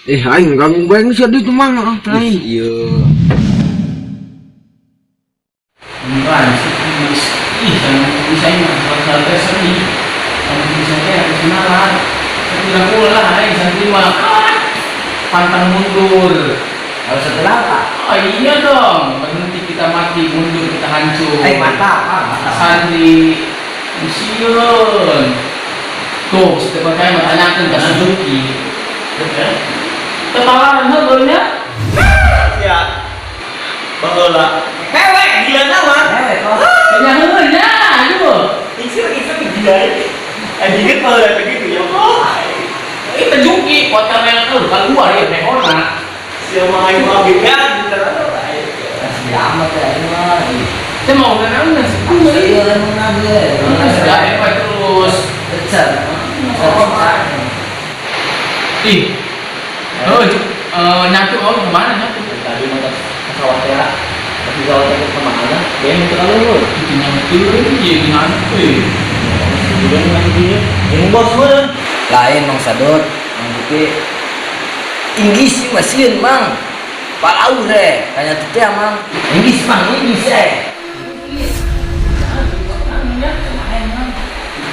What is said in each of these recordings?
Eh, aing ganggu bae sih di mah lain. Iya. Beneran sih, ih, bisa ini mah teh sedih. Kamu bisa teh harus kenalan. Saya ulah, aing santri mah. Pantang mundur. Harus setelah apa? Oh iya dong, berhenti kita mati, mundur kita hancur. Eh, mantap, ah, mantap. Santri sieun. Tuh, setiap kali mah tanyakeun ka Suzuki. Tetawaran heueuh nya. Ya. Baheula. Mewek gila nama. Mewek kok. Nya heueuh nya, aduh. Iseng iseng gila. Anjing baheula teh gitu ya. Oh. Ih, Juki, kotor yang keluar ya behona. Siapa aing mah kan. Asli amat ya ini mah. Saya mau naon sih? Iya, emang nabe. Sudah apa terus. Becer. Ih. Oh, nyatu oh kemana nyatu? Tadi mah ke sawah teh. Tapi sawah teh kemana? Dia yang terlalu. Itu nyatu jadi hantu. Juga nanti yang bos mah. Lain Mang Sadot, Mang Juki. Inggris sih masih Mang. Palau re, kayaknya tuh teh Mang. Inggris Mang, Inggris eh.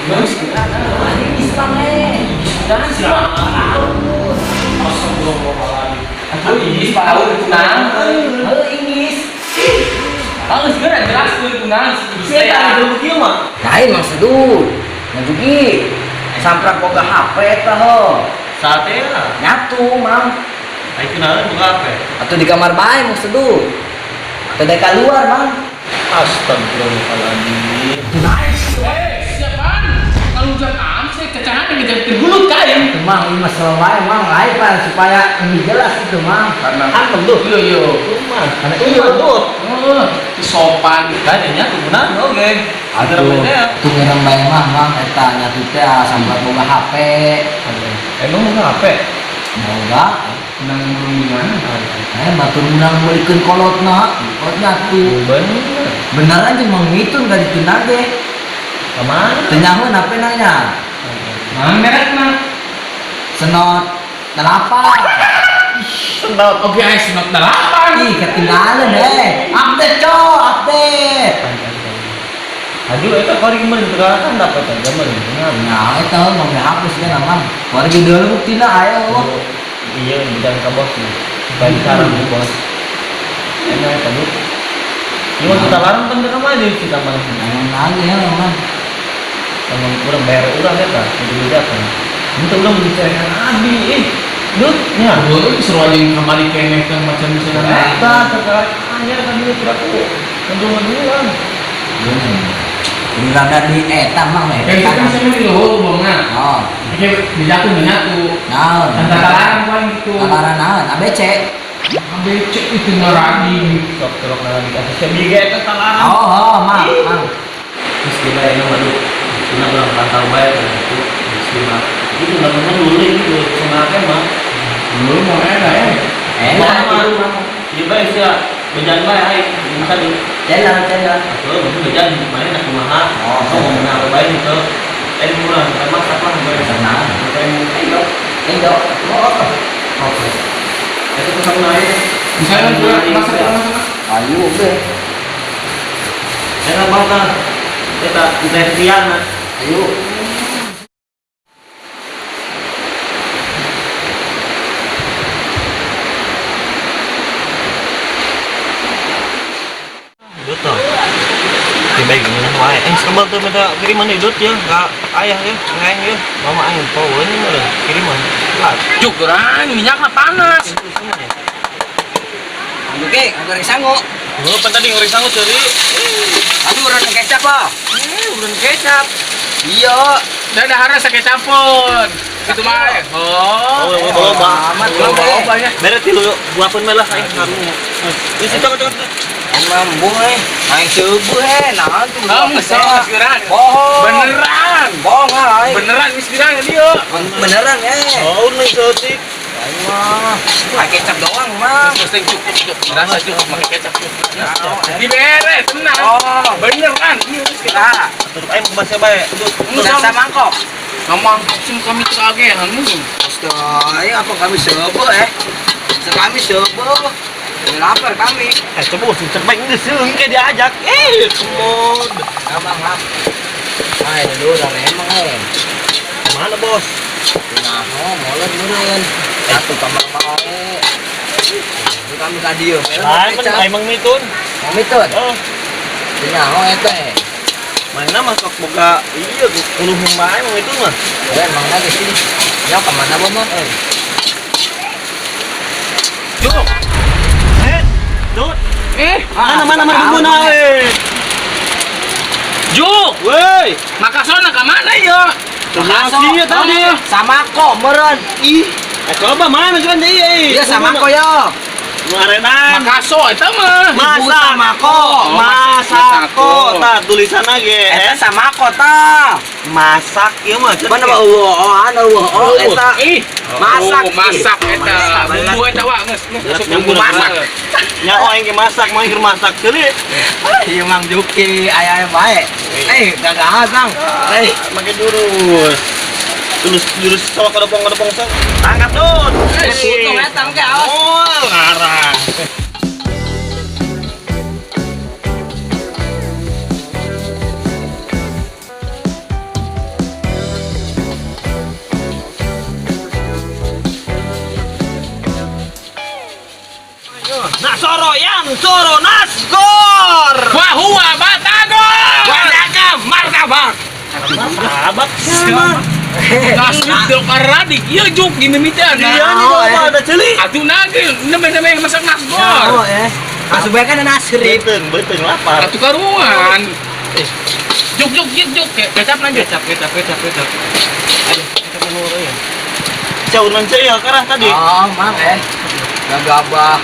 Inggris Mang eh. Jangan sih. Aduh, Inggris palau itu nang. Heuh Inggris. Kalau sekarang jelas tuh nang. Saya tadi dulu kieu mah. Lain Mang Sadot. Mang Juki. Samprak boga HP eta ho. Sate lah. Nyatu Mang. Aing kenalan buka apa? Atau di kamar bae Mang Sadot. Teu keluar Mang. Astagfirullahaladzim. Siapaan? Kalau hujan am, saya kecahan yang ngejar tergulut kain. Itu Mang, ini masalah wae Mang, lain Pak supaya lebih jelas itu Mang. Karena Antem tuh. iya iya. Rumah. Iya tuh. Oh, sopan. Kan nya tuh benar oke. Aduh, tuh ngerem bae mah Mang eta nyatu teh samprak boga HP. Emang buka HP? Boga. Menang burung di mana? Eh, batur menang meulikeun kolotna, kolot nyatu. Bener. Beneran jeung Mang Mitun gak ditina ge. Kemana? Teu nyaho HP nanya. Mana merekna? Senot 8. Senot. Oke, ayo senot 8. Ih, ketinggalan eh. Update, cok, update. Aduh, itu kau gimana kan dapat aja mah. Nah, itu mau dihapus kan, Mang. Warga dulu buktina ayo. Iya, jangan ke bos nih. Bagi saran ke bos. Enak tadi. Iya, kita larang kan ke mana kita mah. Jangan lagi ya, Mang. Emang kurang bayar urang ya kak, jadi datang. Itu udah mencarikan abi, eh, dut, ya. Gue seru aja yang kembali kene kan macam misalnya. Eta sekarang anyar kan dia tidak ku, ngedung-ngedungan. Beneran dari eta Mang eh. Kayak gitu kan saya di luhur bonga. Oh, Kayak dijatuh menyatu. naon? Antara larang kan gitu. Tataran naon? ABC. ABC itu ngerani. Sok telok nalan dikasih sebiga eta talarang. Oh, oh, Mang, Mang. Terus dia bayar nama lu, cuma orang pantau bayar kan itu, terus dia itu nggak pernah dulu gitu, sama apa mah? Dulu mau enak ya. Enak Mah. itu, Mang. Iya bayar sih, bejan bayar, ayo, bisa di. Channel, channel. Atau mungkin bejan mana nak kumaha, Oh, oh mau menang bayar itu, eh murah, emang siapa yang bayar? Senang. Ayo, Ayo. Oh, oke. Itu pesan naik. Misalnya gue masak masak. Ayo, oke. Enak banget. Eta Zetiana. Ayo. Betul. Tiba gimana wae. Eh, sebab tuh minta kiriman idut ya, enggak ayah ya, ngaing ya. Mama aing power ini mah kiriman. Lah, Jukuran minyaknya panas. Oke, goreng sangu. Lu pan tadi ngoreng sangu ceri. Aduh, urang kecap, ah. Urang kecap. Iya. Dah harus kecap pun. Itu mah. Oh. Oh, oh, Amat, oh, banyak. Bere tilu buah pun melah aing ngamu. Di situ cok. Emang eh, aing seubuh eh, naon tuh. Oh, ngesel geus Bohong. Beneran. Bohong aing. Beneran geus geus dia. Beneran eh. Oh, nih seutik. Aing mah pakai kecap doang, Mang. Terus yang cukup cukup. Rasa cukup pakai kecap cukup. Dibere tenang. Oh. Beneran. Iya geus kita. Nah, Tutup aing bahasa bae. sama mangkok. Ngomong sim kami terage hanu. Astaga, apa kami sebo eh? Kami sebo. Ini lapar kami. Coba usah cerbaik geus seung ke diajak. Kemod. Abang, hap. Ay, dulu emang eh. Mana bos? Nah, oh, molot meureun. Satu kamar bae. Itu kami ka dieu. Lain kan emang mitun. Mang mitun. Oh, Nyaho eta eh. mana masuk boga iya kuluhung bae mang mitun mah. Eh, emang lagi sih. Ya kemana bo, Mang? Eh. Juk. Dut. Mana Mana mana mana mana eh. Juk. Woi, Makasona ka mana ya? Makasih ya tadi. Sama kok meureun. Ih, coba mana kan deui Iya sama kok yo. Ngarenan. Makaso eta mah. Ibu sama kok. Masako, tah tulisan ge. Eta sama kok tah. Masak ieu mah. Mana mah eueuh oh anu eueuh oh eta. Ih, Masak, Oh, masak eta. Bumbu eta wah geus geus bumbu masak. Nya oh aing ge masak, mau aing masak ceuli. Iya Mang Juki aya aya bae. Gagah Mang. Make jurus. Jurus jurus sok kedepong-kedepong sok. Tangkap Dut. Putung eta engke awas. Oh, ngarang. Nah, soro yang soro nasgor. Wah, huwa batagor. Wadaka martabak. Martabak sama. Nasi karadik ieu juk di mimitian. Iya nih bawa ada ceuli. Atuh nage nembe-nembe masak nasgor. Oh eh. Asup bae kan nasrib. Beuteung, beuteung lapar. Atuh karuan. Juk juk juk juk kecap lanjut. Kecap kecap kecap kecap. Aduh, kecap menurut ya. Jauh nan ya karah tadi. Oh, Mang eh. Gagabah.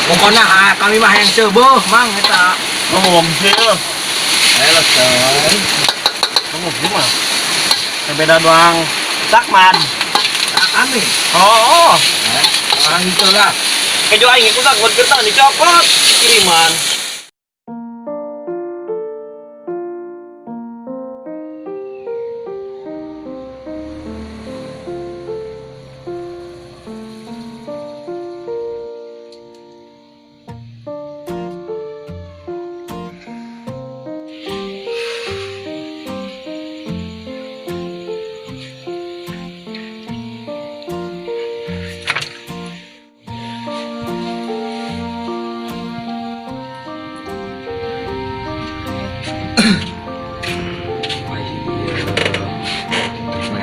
Pokoknya kami mah yang seueuh, Mang eta. Ngomong sih. Ayo coy. Ngomong gimana? Beda doang. Sakman. Tak kami. Oh, oh. Orang itu lah. Kejo aing ikut aku kertas dicopot kiriman.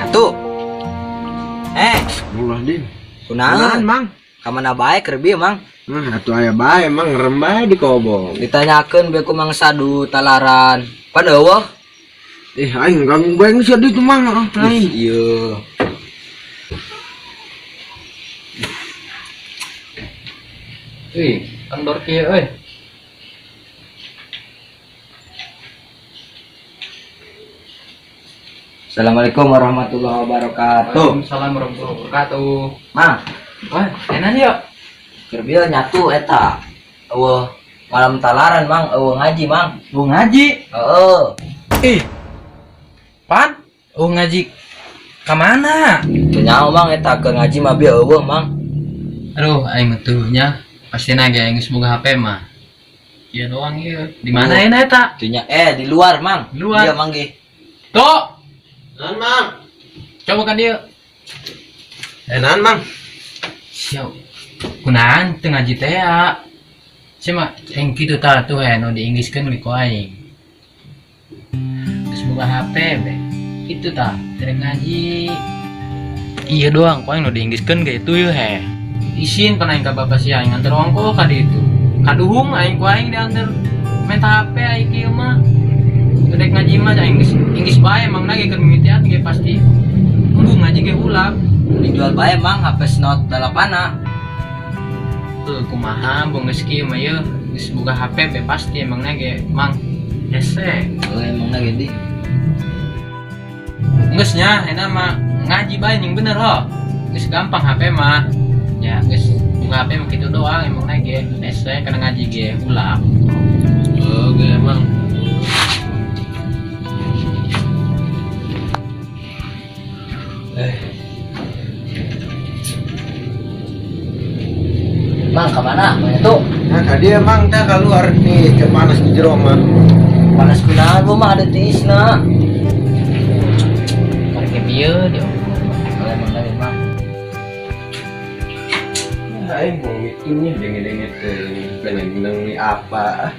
Tuh. Ulah din. Kunaon? Mang? Kamana bae keur bieu, Mang? Nah, atuh aya bae mang ngerem bae di kobong. Ditanyakeun be ku Mang Sadu talaran. Pan eueuh? Aing ganggu bae geus ditu mang. Lain. Iya. Wih, kendor kieu euy. Assalamualaikum warahmatullahi wabarakatuh. Waalaikumsalam warahmatullahi wabarakatuh. Mang, Wah, enak yuk. keur bieu nyatu eta. Eueuh malam talaran, Mang, eueuh ngaji, Mang. Mau ngaji. Heeh. Ih. Pan, oh ngaji ka mana? Teu nyaho Mang eta keur ngaji mah bieu eueuh, Mang. Aduh, aing mah tuh nya. Pasti ge aing geus boga HP mah. Ieu doang ieu. Di mana enak eta? Teu nya di luar, Mang. Di luar. Iya, Mang ge. Tuh, Naon, Mang? coba kan dia. Naon, Mang? Siap. Kunaon teu ngaji teh ya. Sia mah aing kitu tah tuh nu diinggriskeun we ku aing. Geus boga HP be. Kitu tah, teu ngaji. Iya doang, ku aing nu diinggriskeun ge itu yeuh he. Isin pan aing ka bapak sia aing nganter ongko ka ditu. Kaduhung aing ku aing dianter minta HP aing kieu mah. Dek ngaji mah aing geus Inggris bae emang ge keur mimitian ge pasti. Embung ngaji ge ulap. Dijual bae, Mang, HP Note 8. Tuh kumaha bung geus kieu mah yeuh geus boga HP be pasti emang ge mang hese. Heeh, emang ge di. Geus nya enak mah ngaji bae yang bener ho. Geus gampang HP mah. Ya geus boga HP mah kitu doang emang ge hese kana ngaji ge ulap. Oh ge emang. Mang, kemana? Mana tuh? Nah, tadi emang tak keluar nih, teu panas di jero mah. Panas kunaon gua mah ada tiisna. Karek bieu dia. Kalau emang dari mang. Ya, aing mau itu nih denge-denge teh pengen nang apa.